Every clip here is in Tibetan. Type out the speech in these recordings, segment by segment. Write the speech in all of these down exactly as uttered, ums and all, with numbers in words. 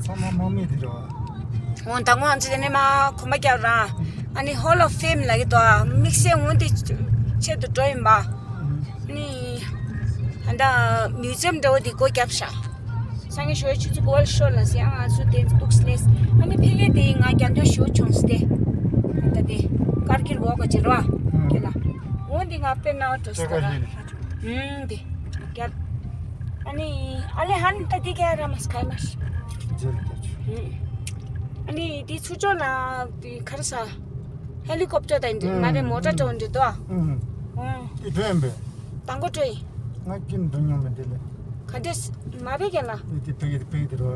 ཚང་མ་དམག་མི་དེ་རེད་བ། འོ་ད་ངོ་ང་ཚོ་དེ་ནས་མ་གོམ་པ་རྒྱབ་ར། ཨ་ནི་Hall of Fame ལ་གི་དོ་དམིགས་བསལ་འོ་དེ་ཆེད་དུ་འགྲོ་ཡིན་པ། ཨ་ནི་ད་ལྟ་museum འདྲ་བོ་དེ་སྒོ་བརྒྱབ་ཤག་སང་ཉིན་ཞོའི་ཆུ་ཚོད་དགུ་པ་ལ་ཤོར་ལ་ཟེར་ཡང་ང་ཚོ་དེ་འདུག་སླེབས། ཨ་ནི་ཕ་གི་དེ་ང་རྒྱ་མཚོ་ཞོ་བྱུང་སྟེ། ད་དེ་ཀར་གིལ་ཝོག་ག་ཅི་ར་བ། ཁྱེད་ལ་འོ་འདི་ང་དཔེར་ན་འགྲོ་སྟེ་ར། ཨུམ་དེ་རྒྱབ། ཨ་ནི་ཨ་ལེ་ཧན་ད་དེ་ག་ར་མ་སྐའི་མ་ཤི། ཨུམ། ཨ་ནི་དེ་ཚུར་ཕྱོགས་ལ་དེ་ག་རེ་ཟ། ཧེ་ལི་ཀོབ་ཊར་དང་འདི་མ་རེད་མོ་ཊ་འགྲོ་འདི་དོ། ཨུམ། ཨུམ། དེ་འགྲོ་ཡིན་པས། དང་པོ་འགྲོ་ཡིན། ང་ཀིན་འགྲོ་མྱོང་མེད་དེ་ལས། ག་འདྲས་མ་རེད་ག་ལ། དེ་དེ་ཕ་གི་དེ་ཕ་གི་དེ་རོ།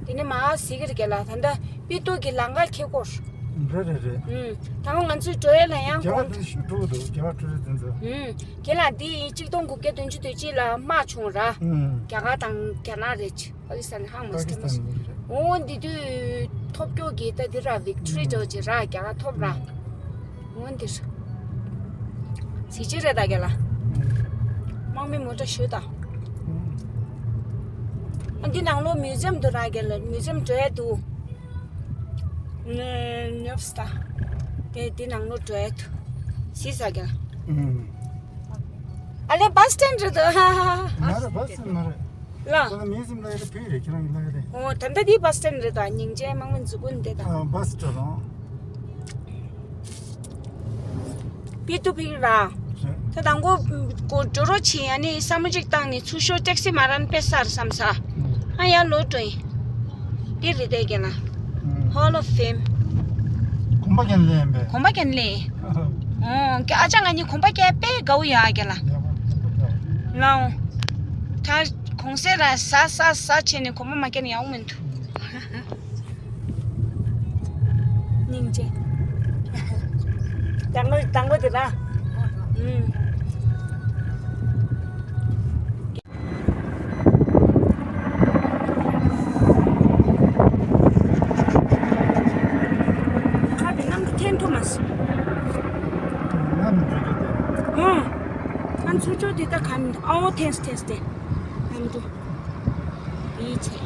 དེ་ནས་མ་ཟིག་རེད་ག་ལ་ད་ལྟ་པི་ཏུ་གི་ལང་ཀ་ཁེ་ཀོར། རེད་རེད་རེད། ཨུམ། ད་ང་ང་ཚོའི་འགྲོ་ཡས་ལ་ཡང་རྒྱ་གར་གོང་དུ་ཞུ་འགྲོ་གི་འདུག་རྒྱ་གར་འགྲོ་རེད་དེ་ཚོ། ཨུམ། ག་ལ་འདི་གཅིག་སྟོང་དགུ་བརྒྱ་བདུན་ཅུ་དོན་གཅིག་ལ་དམག་བྱུང་ར། ཨུམ། རྒྱ་གར་དང་རྒྱ་ནག་རེད། པ་ཀི་སི་ཐན་ཧང་མོ་པ་ཀི་སི་ཐན་ནས་རེད། འོ་འདི་དུས་ཐོབ་སྐྱོ་གི་ད་འདི་ར་བིག་ཊོ་རི་འགྲོ་ཅེ་ར་རྒྱ་གར་ཐོབ་ར། ཨུམ། འོ་འདིར། གཟི་བརྗིད་རེད་ད་ག་ལ། དམག་མི་མོ་ཊ་ཞུ་དང་། ཨ་འདི་ནང་ལོགས་མིའུ་ཛི་ཡམ་དུ་ར་ག་ལ་མིའུ་ཛི་ཡམ་འགྲོ་ཡ་འདུག་ནེ་ནེབ་སི་ད། དེ་འདི་ནང་ལོགས་འགྲོ་ཡ་འདུག་གཟིགས་ས་ག་ལ། ཨུམ། ཨ་ལེ་བྷ་སི་སི་ཊེན་ཌི་རེད་འདུག་མ་རེད་བྷ་སི་སི་ཊེན་ཌི་མ་རེད། ལ། ཁོ་ལ་མིའུ་ཛི་ཡམ་ལ་ཡ་ལ་བོད་རེད་ཁྱེད་རང་གི་ལ་ཡ་རེད། འོ་ད་ལྟ་འདི་བྷ་སི་སི་ཊེན་ཌི་རེད་འདུག་སྙིང་རྗེ་དམག་མི་མཛུབ་གུ་འདི་དང་། ཨ་བྷ་སི་སི་ཊེན་ཌི་རང་། པི་ཏུ་ཕིག་ར། ད་དང་པོ་གོ་འགྲོ་རོགས་བྱེད་ཡ་ནི་ས་མུ་ཅིག་བཏང་ནས་ཚུར་ཤོག་ཊེག་སི་མ་རན་པེ་སར་བསམ་ས། ཨ་ཡ་ལོ་ཏྲོ་ཡིན། འདི་རེད་དེ་གན་ལ། Hall of Fame། གོམ་པ་གན་ལེན་པས། གོམ་པ་གན་ལེན། ཨོ་ཀྱ་ཨ་ཅག་ང་གཉིས་གོམ་པ་ཀྱ་དཔེ་དགའ་བོ་ཡ་གན་ལ། ལའོ། ད་གོང་སེ་ར་ས་ས་ས་བྱས་ནས་གོམ་པ་མ་ཀྱ་ཡང་མི་འདུག་སྙིང་རྗེ། དང་པོ་དང་པོ་དེ་ར། ཨུམ། ཁ་དེ་ནང་དུ་འཐེན་ཐུབ་མ་སོང་། ང་མི་འགྲོ་རྒྱུ་དེ། ཨུམ། ང་ཚུར་ཕྱོགས་དེ་ད་ག་མི་འདུག་ཨོ་ཐེངས་ཐེངས་དེ། ང་མི་འདུག་དེའི་ཆེད།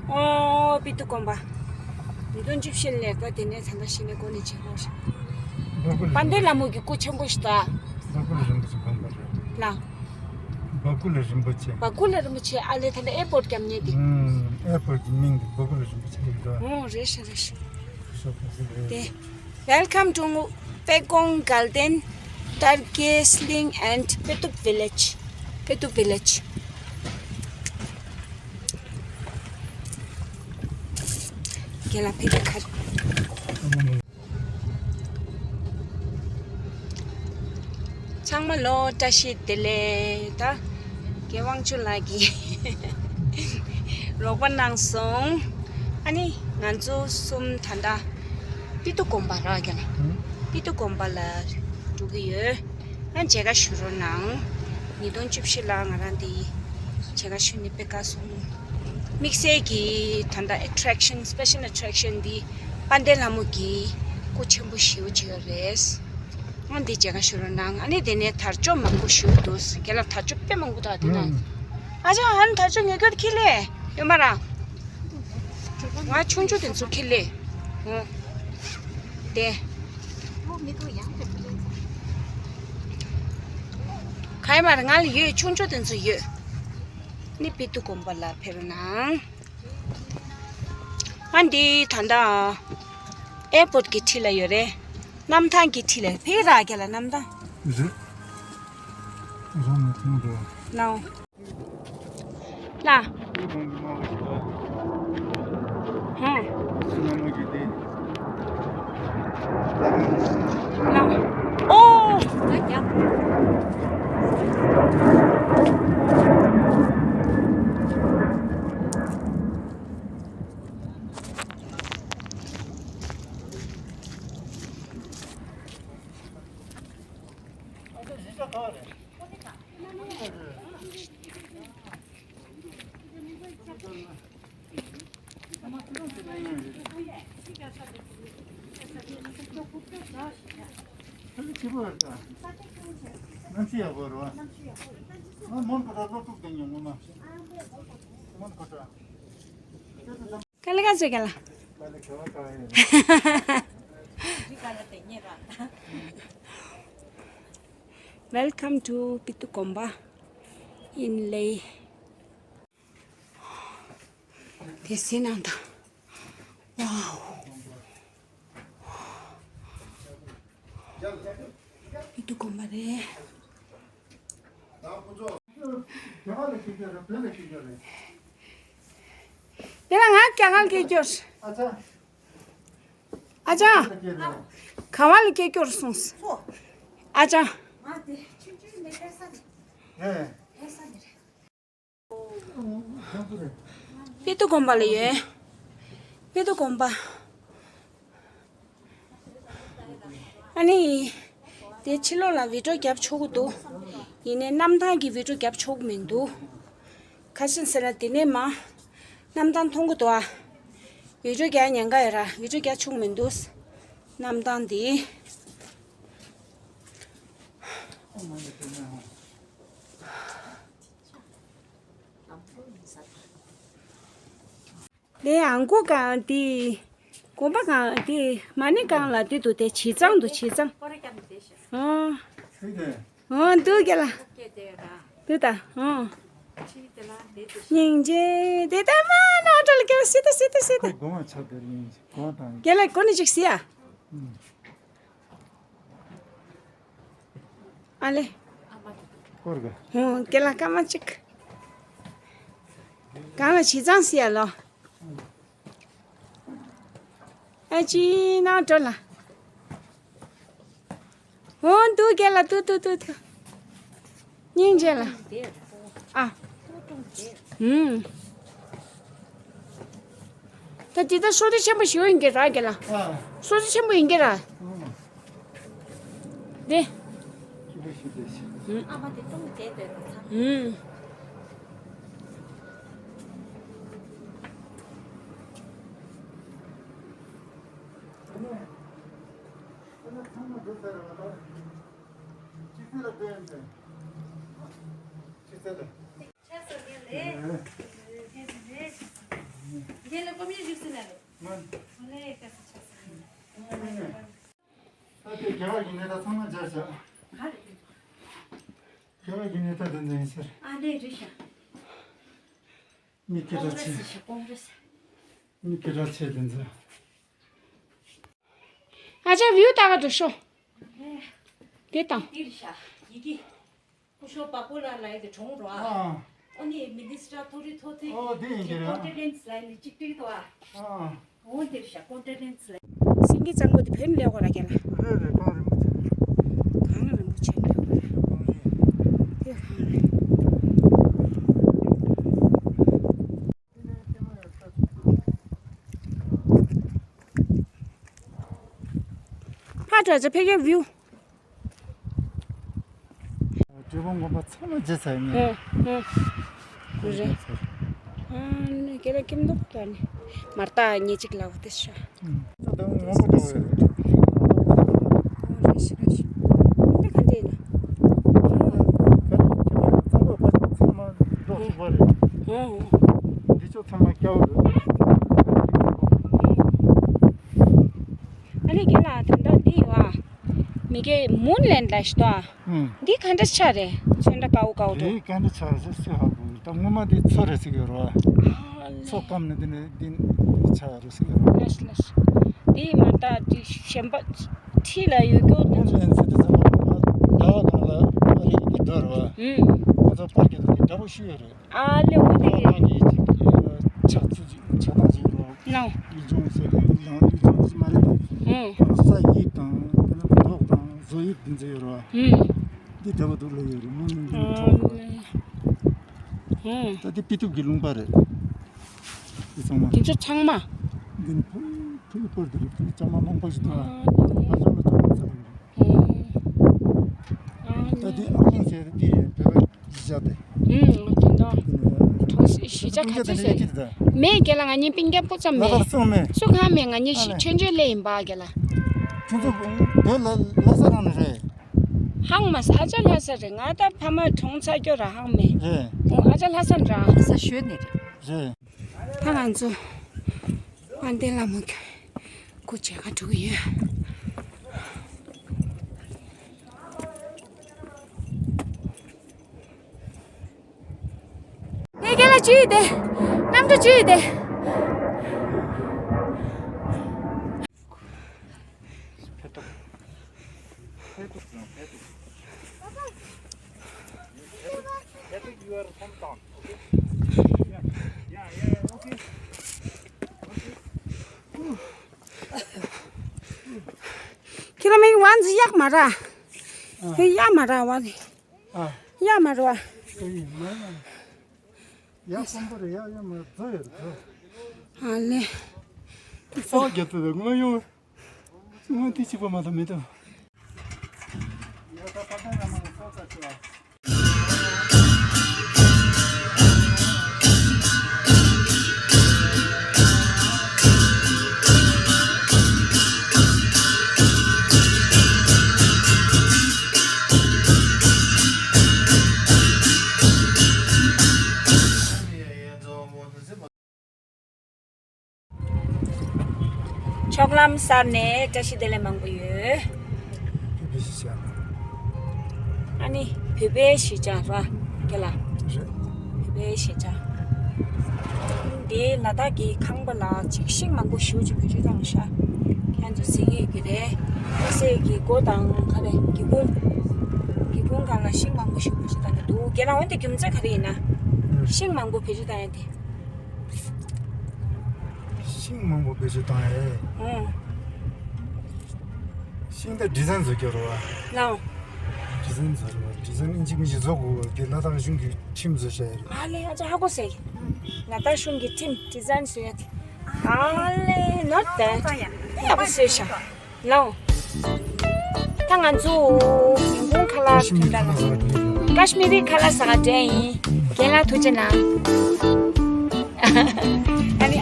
ཨོ་པི་ཏུ་དགོན་པ། ཉིས་སྟོང་བཅུ་བཞི་ལས་ཀ་དེ་ནས་ཚང་མ་ཤི་ནས་སྒོ་ནས་བྱེད་དགོས་རེད། དཔལ་ལྡན་ལྷ་མོ་གི་སྐུ་ཆེན་པོ་ཞིག་ད། བ་ཀུ་ལ་རིན་པོ་ཆེ་དགོན་པ་རེད། ལ། བ་ཀུ་ལ་རིན་པོ་ཆེ། བ་ཀུ་ལ་རིན་པོ་ཆེ་ཨ་ལེ་ད་ལྟ་ཨེར་པོར་ཊི་རྒྱབ་མཁན་དེ། ཨུམ། ཨེར་པོར་ཊི་གི་མིང་དེ་བ་ཀུ་ལ་རིན་པོ་ཆེ་རེད་འདུག་ཨོ་རེད་ཤག་རེད་ཤག་ཤོག་ཁ་ཟེར་རེད། དེ། Welcome to Pekong Galden, Turkish Sling and Petup Village. Petup Village. རྒན་ལགས་ཕེབས་ཀྱི་ཁར། ཚང་མ་ལོ་བཀྲ་ཤིས་བདེ་ལེགས། ད་རྒན་དབང་ཕྱུག་ལགས་ཀྱིས་རོགས་པ་གནང་སོང་། ཨ་ནི་ང་ཚོ་གསུམ་ད་ལྟ་པི་ཏུ་དགོན་པ་ར་རྒན་ལགས། པི་ཏུ་དགོན་པ་ལ་འགྲོ་གི་ཡོད། ཨ་མཇལ་ཁ་ཞུ་རོགས་གནང་། ཉིས་སྟོང་བཅུ་བཞི་ལ་ང་རང་འདི་མཇལ་ཁ་ཞུ་ནས་དཔེ་དགའ་སོང་། དམིགས་བསལ་གྱི་ད་ལྟ་ཨེ་ཊེག་ཤན་སི་པེ་ཤལ་ཨེ་ཊེག་ཤན་འདི་དཔལ་ལྡན་ལྷ་མོ་གི་སྐུ་ཆེན་པོ་ཞེ་པོ་ཅིག་ཡོད་རེད། ཨ་འདི་མཇལ་ཁ་ཞུ་རོགས་གནང་། ཨ་ནི་དེ་ནས་དར་ལྕོག་མང་པོ་ཞེ་པོ་འདུག་རྒན་ལགས་དར་ལྕོག་དཔེ་མང་པོ་འདུག་དེ་ན། ཨ་ཅག་ཨ་ནི་དར་ལྕོག་ཉོ་རྒྱུར་ཁྱི་ལས་ཡོད་མ་ར། ང་ཆུང་ཆུང་དེ་ཚོ་ཁྱི་ལས། ཨོ། དེ། ག་ཡི་མ་ར་ང་ལ་ཡོད་ཆུང་ཆུང་དེ་ཚོ་ཡོད། ནི་པི་ཏུ་དགོན་པ་ལ་ཕེབས་རོགས་གནང་། ཨ་འདི་ད་ལྟ་ཨེར་པོར་ཊི་གི་འཁྲིས་ལ་ཡོད་རེད། གནམ་ཐང་གི་འཁྲིས་ལ་ཕེབས་ར་རྒན་ལགས་གནམ་ཐང་། རེད། རང་མ་མཐོང་འགྲོ། ལའོ། ལ། ཧ། ལ། ཨོ། དཀའ་ལས་ཁག་ཆེ་ག་ལ། Welcome to Pitu Komba in Leh. དེ་སྲིད་ནང་དང་། ཝའོ། Pitu Komba རེད། དེ་ལ་ང་རྒྱ་གར་སྐད་སྐྱོར། ཨ་ཅག་ག་བ་ལ་སྐད་སྐྱོར་སོང་། ཨ་ཅག Pitu Komba ལ་ཡོད། Pitu Komba། ཨ་ནི། དེ་ཕྱི་ལོགས་ལ་བི་ཌིའོ་རྒྱབ་ཆོག་གི་འདུག་ཡིན་ནའི་གནམ་ཐང་གི་བི་ཌིའོ་རྒྱབ་ཆོག་གི་མི་འདུག་ག་ཅི་ཟེར་ན་དེ་ནས་མ། གནམ་ཐང་མཐོང་གི་འདུག་ཨ། བི་ཌིའོ་རྒྱག་ཉེན་ཁ་ཡོད་ར། བི་ཌིའོ་རྒྱག་ཆོག་གི་མི་འདུག་གནམ་ཐང་དེ། ལས་ཨང་ཀོ་གང་དེ། དགོན་པ་གང་དེ། མ་ཎི་གང་ལ་དེ་འདུག་དེ་བྱེ་ཚང་འདུག་བྱེ་ཚང་། ཨོ། ཨོ་འདུག་ག་ལ། འདུག་ད་ཨོ། སྙིང་རྗེ་དེ་ལྟ་མ་ནོར་འགྲོ་ལ་ག་ལ་སི་ཏ་སི་ཏ་སི་ཏ། ཁོ་དགོངས་པ་ཆགས་པའི་སྙིང་རྗེ་དགོངས་དང་། ག་ལ་གོ་ནི་ཅིག་སི་ཡ། ཨ་ལེ། སྐོར་ག་ཧུང་ཀེ་ལ་ཀ་མ་ཅིག་གང་ལ་བྱེ་ཚང་སི་ཡ་ལོ། ཨ་ཅི་ན་འགྲོ་ལ། ཧུང་དུ་ཀེ་ལ་དུ་དུ་དུ་དུ། སྙིང་རྗེ་ལ། ཨ། ཧུང་། ད་འདི་ད་སོ་ཏི་ཆེན་པོ་ཞིག་ཡིན་གྱི་ར་གི་ལ། ཨ། སོ་ཏི་ཆེན་པོ་ཡིན་གྱི་ར། ཨ། འདི། ཨ་མ་དེ་ཏུང་དེ་དེ་དེ་ཚ། ཧུང་། ཆེ་ས་རྒྱལ་ལས། རྒྱལ་ལས་ཀོ་མི་བཞུགས་སུ་ན་ལས། ལས་ཀ་ས་ཆ་ས་ལས། ད་དེ་རྒྱལ་བ་གི་གནས་སྟངས་ཚང་མ་སྦྱར་བཞག་ག་རེ། རྒྱལ་བ་གི་གནས་སྟངས་དེ་འཛིན་ཟེར། ཨ་ལས་རེད་ཤག་མི་སྐད་གྲགས་ཆེ། ཀོང་རེ་སི་ཤག་ཀོང་རེ་སི། མི་སྐད་གྲགས་ཆེ་དེ་འཛིན། ཨ་ཅག་བིའུ་ལྟ་ག་འགྲོ་ཤོག་དེ་དང་། འདིར་ཤག་ཡི་གེ། སྐུ་ཞབས་པ་པོ་ལགས་ལ་ཡི་གེ་གྲོང་རོ་ཨ། ཨ་ཨོ་ནི་མི་ནི་སི་ཊར་ཐོ་རི་ཐོ་ཚེ། ཨོ་དེ་ཡིན་གྱི་རེད། ཀོན་ཊེ་ཌེན་སི་ལ་ནི་གཅིག་སྒྲིལ་དོ་ཨ། ཨ་ཨོ་འདིར་ཤག་ཀོན་ཊེ་ཌེན་སི་ལ། སེང་གེ་གཙང་པོ་དེ་བོད་ནས་སླེབས་ཡོད་ར་རྒན་ལགས། རེད་རེད། གངས་རིན་པོ་ཆེ། གངས་རིན་པོ་ཆེ་ནས་སླེབས་ཡོད་ར། གངས་རི། དེ་གངས་རི། ཕར་འགྲོ་ཅིག་ཕ་གིའི་བིའུ། གྲུབ་དབང་དགོན་པ་ཚང་མ་བརྗེད་ཚར་ཡིན། ཧུང་ཧུང་། རེད། ཨ་ནི་ཁྱེད་རང་ཁྱིམ་ནོར་དུ་ནི་མར་ལྟ་ཉེ་གཅིག་ལ་འོ་དེ་ཤ། ད་ངོ་མ་འགྲོ་བའི་རེད། རེད་ཤི་རེད་ཤི། འདི་ག་འདྲ་ཡིན་ན། ག་རེ་ཁྱིམ་ཚང་མ་ཕ་ཚང་མ་འགྲོ་ཐུབ་པ་རེད། ཧུང་ཧུང་། འདི་ཚོ་ཚང་མ་སྐྱ་བོ་རེད། ཨ་ནི་རྒན་ལགས་ད་ལྟ་འདི་ཡོད་ཨ། མི་གེ་མུན་ལན་ལ་ཤི་ཏོ་ཨ། ཨུམ། འདི་ག་འདྲ་ཆགས་རེད། ཚོན་འདྲ་དཀར་པོ་དཀར་པོ་འདུག་འདི་ག་འདྲ་ཆགས་རེད་ཟེར་ཧ་གོ། ད་སྔོན་མ་འདི་མཚོ་རེད་ཟེར་གི་ཡོད་རེད་བ། ཨ་ལེ། མཚོ་སྐམ་ནས་འདི་ནས་འདི་ཆགས་རེད་ཟེར་གི་ཡོད་རེད། ལགས་ལགས། འདི་མ་ད་འདི་གཞན་པ་འཁྲིས་ལ་ཡོད་རྒྱུ་འདི། མུན་ལན་ཟེར་དུས་ཙམ་པ་ཟླ་བ་གང་ལ་ཨ་རི་འདི་འགྲོ་རེད་བ། ཨུམ། ཁོ་ཚོ་པར་གྱི་འདི་འདྲ་པོ་ཤི་ཡོད་རེད། ཨ་ལེ། འོ་དེ་རེད། ཆགས་ཚུལ་ཅིག་ཆགས་སྟངས་ཅིག་ཡོད་རེད། ནོ། ཡིག་ཆུང་ཟེར་གི་ཡིག་ནང་ཡིག་ཆུང་ཅིག་མ་རེད་དམ། ཧུང་། ས་ཡིག་དང་དེ་ནས་མདོག་དང་བཟོ་དབྱིབས་འདི་ཚོ་ཡོད་རེད་བ། ཧུང་། འདི་འདྲ་པོ་འདུག་ལབ་ཡོད་རེད། མུ་མུ་འདི་ནས་ཐོག་རེད། ཧུང་། ད་འདི་པི་ཐུབ་ཀྱི་ལུང་པ་རེད། འདི་ཚང་མ། འདི་ཚོ་ཚང་མ། འདི་ནི་ཕུ་ཕུ་ཕུར་འདི་རེད། ཕུ་ལྕང་མ་མང་པོ་ཞིག་འདུག་ཨ། ཨ་ཅག་ལ་ལྕང་མ་ཚ་རེད། ད་དེ་ཨ་ཁུང་ཟེར་དེ་བོད་པ་གཞིས་ཆགས་དེ། ཨུམ། དེ་འདྲ། གཞིས་ཆགས་ག་ཚོད་ཟེར། མེད་རྒན་ལགས། ང་གཉིས་སྤུན་ཀྱག་སྤུ་ཙམ་མེད། ལ་དྭགས་སོང་མེད། སུ་གང་མེད། ང་གཉིས་ཨ་ལེ། ཆོས་འབྱོར་སླེབས་ཡིན་པ་རྒན་ལགས། ཁྱོད་ཚོ་བོད་ལ་ལྷ་ས་རང་ནས་རེད། ཧང་མ་ས་ཨ་ཅག་ལྷ་ས་རེད། ང་ད་ཕ་མ་གྲོངས་ཚར་རྒྱུ་ར་ཧང་མེད། རེད། ཨོ་ཨ་ཅག་ལྷ་ས་ར། ས་ཤོད་ནས་རེད། རེད། ད་ང་ཚོ་དཔལ་ལྡན་ལྷ་མོ་གི་སྐུ་མཇལ་ཁ་འགྲོ་གི་ཡོད། ངས་ཁྱེད་ལ་ཅི་ཡོད་དེ། གནམ་གྲུ་ཅི་ཡོད་དེ། ཕེ་ཏོག་ཕེ་ཏོག་ཕེ་ཏོག་ཕེ་ཏོག your hometown, okay? Yeah, yeah, yeah, okay. ཁྱེད་རང་མིག་ཝང་ཟི་ཡག་མ་ར། ཨ། ཧེ་ཡག་མ་ར་ཝང་ཟི། ཨ། ཡག་མ་ར་ཝ། ཨེ་མ་ཡག་གསུམ་པོ་རེད། ཡག་ཡག་མ་ར་རྫོ་ཡོད་རྫོ། ཨ་ལེ། ས་བ་རྒྱབ་ཏུ་དངོས་ཡོང་། དངོས་དེ་གཅིག་པ་མ་གཏོགས་མེད་དོ། ཕྱོགས་ལམ་གསར་ནས་བཀྲ་ཤིས་བདེ་ལེགས་མང་པོ་ཡོད། བོད་པའི་གཞིས་ཆགས། ཨ་ནི་བོད་པའི་གཞིས་ཆགས་ར་ཁྱེད་ལ། རེད། བོད་པའི་གཞིས་ཆགས། འདིའི་ལ་དྭགས་ཀྱི་ཁང་པ་ལ་ཅིག་ཤིང་མང་པོ་ཞེ་པོ་ཅིག་བེད་སྤྱོད་བཏང་ཤག་ཁྱེད་ཚོ་གཟིགས་ཡོད་ཀྱི་རེད། ཨ་སེ་གི་སྒོ་དང་ག་རེ་སྒེའུ་ཁུང་། སྒེའུ་ཁུང་སྒང་ལ་ཤིང་མང་པོ་ཞེ་པོ་བེད་སྤྱོད་བཏང་གི་འདུག་ཁྱེད་ལ་འོན་ཏེ་རྒྱུ་མཚན་ག་རེ་ཡིན་ན། ཤིང་མང་པོ་བེད་སྤྱོད་བཏང་ཡ་དེ། ཤིང་མང་པོ་བེད་སྤྱོད་བཏང་ཡ་རེད། ཨང་། ཤིང་ད་ཌི་ཛའིན་བཟོ་རྒྱུ་རེད་བ། ལའོ། ཌི་ཛའིན་བཟོ་རེད་བ། ཌི་ཛའིན་ཨིན་ཇི་མིན་ཇི་བཟོ་དགོས་དེ་ལ་དྭགས་གཞུང་གི་ཁྲིམས་བཟོ་བྱ་ཡ་རེད། ཨ་ལེ་ཨ་ཅག་ཧ་གོ་སོང་། ལ་དྭགས་གཞུང་གི་ཁྲིམས་ཌི་ཛའིན་བཟོ་ཡ་དེ། ཨ་ལེ་not bad། ཡག་པོ་བཟོས་ཤག་ལའོ། ད་ང་ཚོ་ཉིན་གུང་ཁ་ལག་ཐོན་ད་ལ། ཀ་ཤི་མི་རི་ཁ་ལག་ཟ་ག་འགྲོ་ཡིན། རྒན་ལགས་ཐུགས་རྗེ་གནང་། ཨ་ནི།